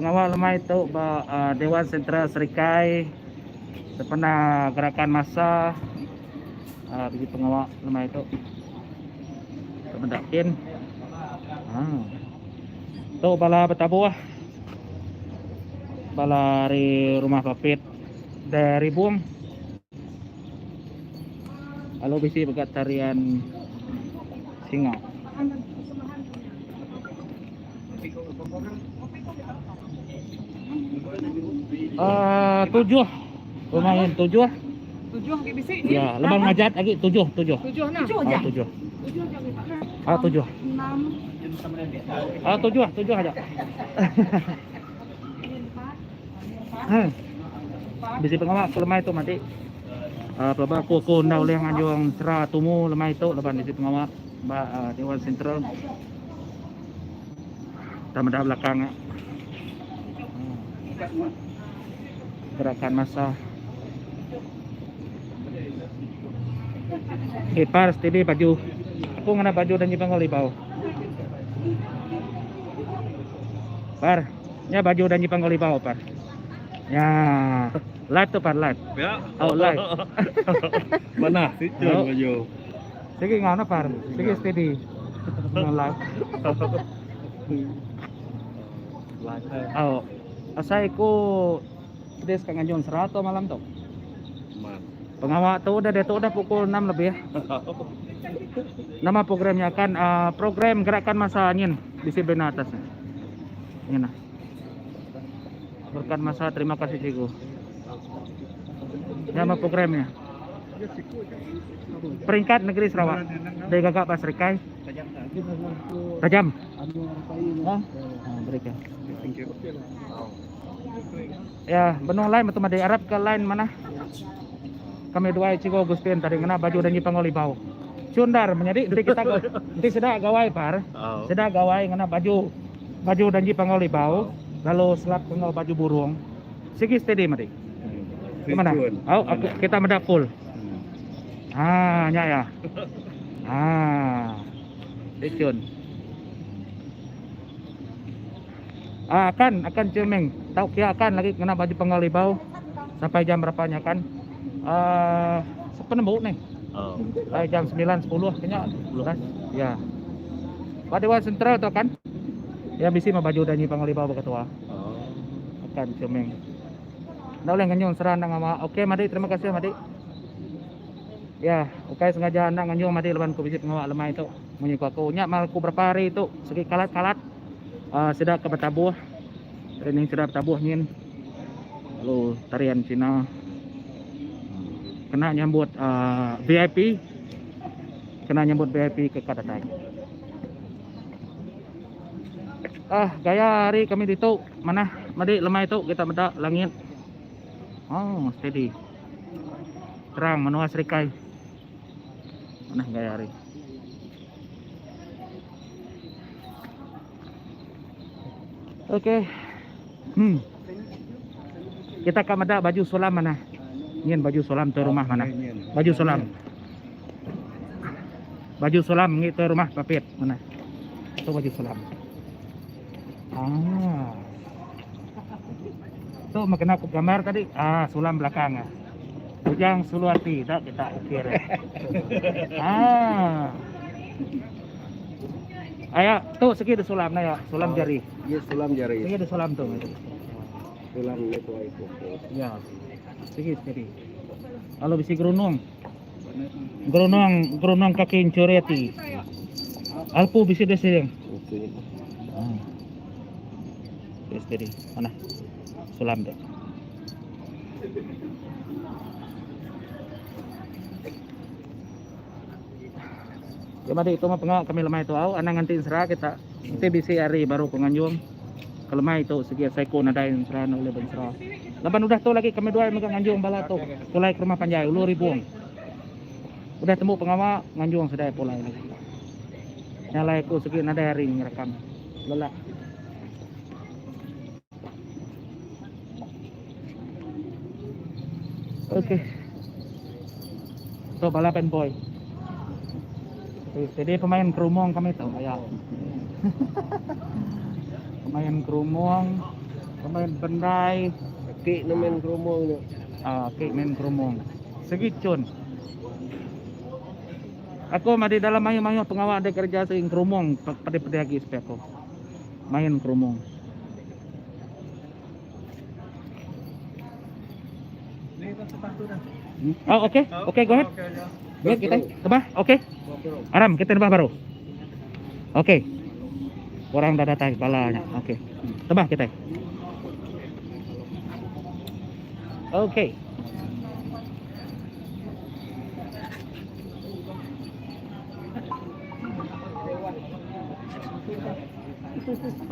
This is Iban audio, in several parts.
Pengawa lemai tu ba Dewan Sentral Serikai sepena gerakan massa bisi pengawa lemai tu. Tu meda kin. Haa. Tu bala betabuh bala ari rumah bapit dari Bung. Lalu bisi mega tarian singa. Uh, tujuh lumayan tujuh tujuh lagi bisi ya leban ngajat lagi tujuh tujuh tujuh nah tujuh ah, tujuh ah tujuh enam ah tujuh tujuh aja hmm. Bisi pengawa ke lemai tu madi. Uh, pelaba aku aku enda ulih nganjung sera tumu lemai tu laban bisi pengawa ba uh, Dewan Sentral. Kita meda belakang nya. Hmm. Gerakan masa. Eh, par steady baju. Aku ngena baju dan nyibang libau. Par, nya baju dan nyibang libau par. Ya. Live tu par live. Ya. Oh live. Mana situ Oh. baju. Sigi ngau na par. Sigi steady. Ngau live. Live. Oh. Asai ku pedis ka nganjung sera tu malam tu. Man. Pengawa tu udah diatu udah pukul 6 lebih. Nama programnya akan uh, program gerakan masa nyin bisi bina atasnya. Nyin lah. Berkat masa terima kasih cikgu. Nama programnya. Peringkat Negeri Sarawak. Dari gagak Pak Serikai. Tajam. Ha? Ha, berikan. Ya, benung lain betul madi Arab ke lain mana? Kami dua cikgu Agustin tadi ngena baju dan panggol ibau. Cundar menyadi nanti kita nanti sedak gawai par. Oh. Sedak gawai ngena baju Baju danji panggau libau lalu selap enggau baju burung sigi steady madi. Ke mana? Au aku kita meda full. Ha nya ya. Ha. Licun. Ah akan akan cerming. Tau kia akan lagi kena baju panggau libau sampai jam berapa nya kan? Ah sepenembu ni. Oh. Jam 9 10 kenya. Ya. Ba Dewan Sentral tu akan ya bisi mah baju danyi Panglima ba ketua. Oh. Akan cemeng. Enda ulih nganjung sera enda ngama. Okey madi terima kasih madi. Ya, ukai sengaja enda nganjung madi laban ku bisi pengawa lemai tu. Munyi ku aku nya mah aku berapa hari tu segi kalat-kalat uh, sida ke betabuh. Training sida betabuh nyin. Lalu tarian Cina. Kena nyambut uh, VIP Kena nyambut VIP ke ka datai. Ah, gaya hari kami ditu manah madi lemai tu kita meda langit. Oh, steady. Terang menua Serikai. Manah gaya hari. Okey. Hmm. Kita ka meda baju sulam mana. Nyin baju sulam tu rumah mana. Baju sulam. Baju sulam ngi tu rumah papit mana. Tu baju sulam. Ah. Tu mah kena aku gambar tadi. Ah, sulam belakang ah. Bujang sulu ati tak kita ukir. Ah. Aya, tu segi de sulam na ya, sulam jari. Ya sulam jari. Segi de sulam tu. Sulam ni tuai kuku. Ya. Segi steady. Lalu bisi gerunung. Gerunung, gerunung kaki mencuri ati. Alpu bisi de sini. Ah. Steady. Mana? Sulam tu. Ya madi itu mah pengawa kami lemai tu au anang nganti ensera kita. Enti bisi hari baru ku nganjung ke lemai tu sigi asai ku nadai ensera enda ulih beensera. Laban udah tu lagi kami duai mega nganjung bala tu pulai ke rumah panjai ulu ribung. Udah tembu pengawa nganjung sedai pulai lagi. Nya alai aku sigi nadai hari ngerekam. Lelak. Okey. Tu bala band boy. Jadi pemain kerumung kami tu aya. Pemain kerumung. Main bendai. Aki ne main kerumung nya. Ah, aki main kerumung. Segi chun. Aku madi dalam mayuh-mayuh pengawa dek kereja sigi kerumung pedih-pedih agi sepi aku. Main kerumung. Oh, okay. Okay, go ahead. Go ahead kita. Tebah, okay. Aram, kita nebah baru. Okay. Orang dah datai bala nya. Okay. Tebah kita. Okay.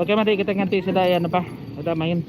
Okey madi kita nganti sida iya nebah udah main.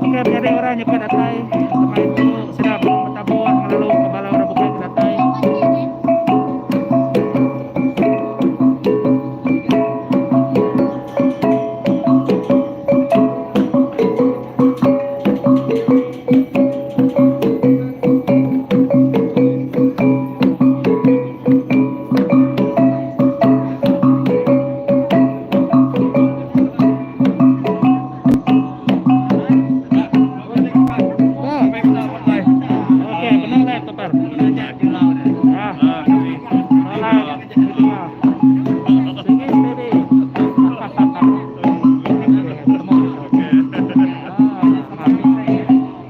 Okey menyadi orang nyukat datai lemai tu sida betabuh ngelalu ke bala orang bukai ke datai. Okey, benung live tu par. Ah. Salah. Sige steady.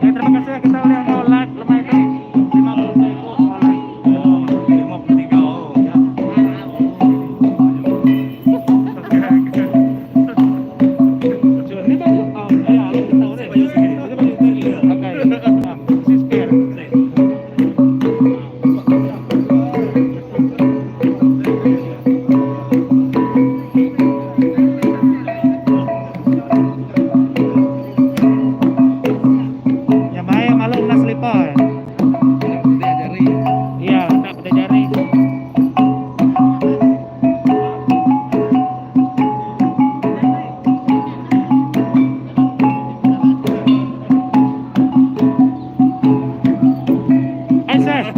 Ya, terima kasih kita udah mau live lemai tu. 50 ikut mau live. Oh, 53 oh. Ya. Ni baju. Oh, ya, lu tahu deh. Baju sini. Okey. Si spare. Ya baik malu kena selipar. Iya, tak pada jari. Aisyah.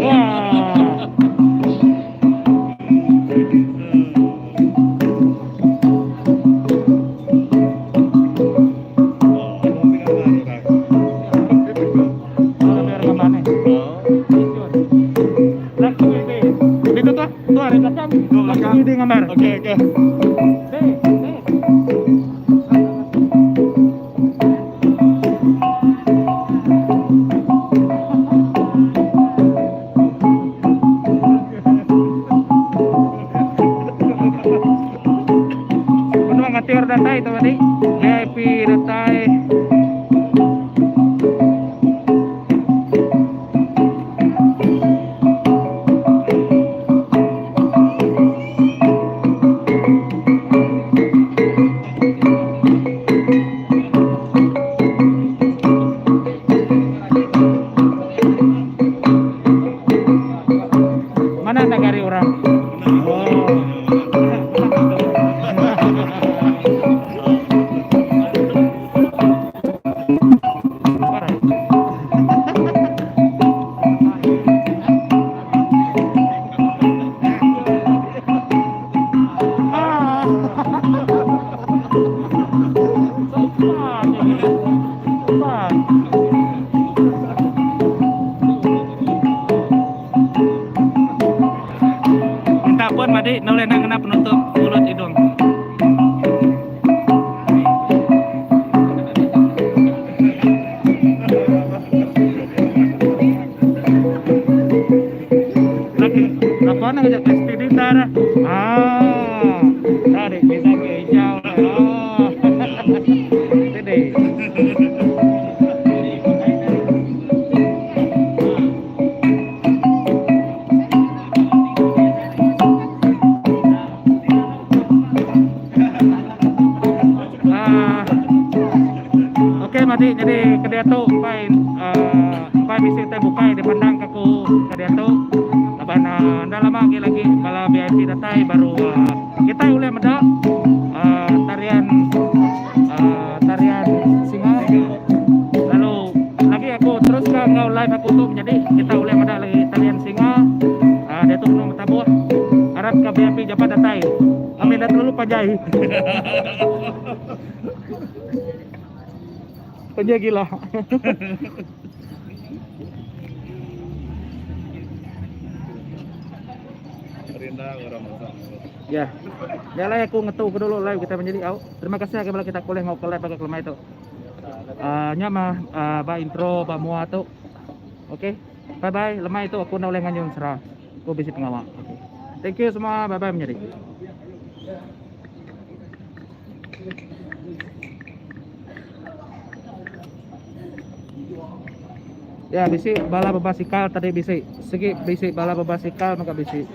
Wah. Oh, biar gambar nih. Itu tuh, tuh ada belakang. Belakang. Di gambar. Okey, okey. B, B. Menua ngatior datai tu tadi. VIP datai. Mana nagari orang? Oh. Parah. Ampun madi enda ulih enda ngena penutup mulut idung. Lagi apa nak kerja steady tar. Ah. Tarik bisa ke hijau. Ah. Steady. Ah. Okey madi nyadi ke diatu empai uh, empai bisi utai bukai dipandang ke aku ke diatu laban uh, enda lama agi lagi bala VIP datai baru uh, kitai ulih meda uh, tarian uh, tarian singa lalu lagi aku teruska enggau live aku tu menyadi kita ulih meda lagi tarian singa uh, diatu benung betabuh arap ka VIP japat datai amin enda terlalu panjai. Panjai gila. Rindang orang masak. Ya. Nya alai aku ngetu ke dulu live kita menjadi au. Terima kasih agi bala kita ke ulih enggau ke live baka kelemai tu. Uh, nya mah uh, ba intro ba mua tu. Okey. Bye bye. Lemai tu aku enda ulih nganjung sera. Aku bisi pengawa. Okey. Thank you semua. Bye bye menyadi. Ya bisi bala bebasikal tadi bisi. Sigi bisi bala bebasikal mega bisi.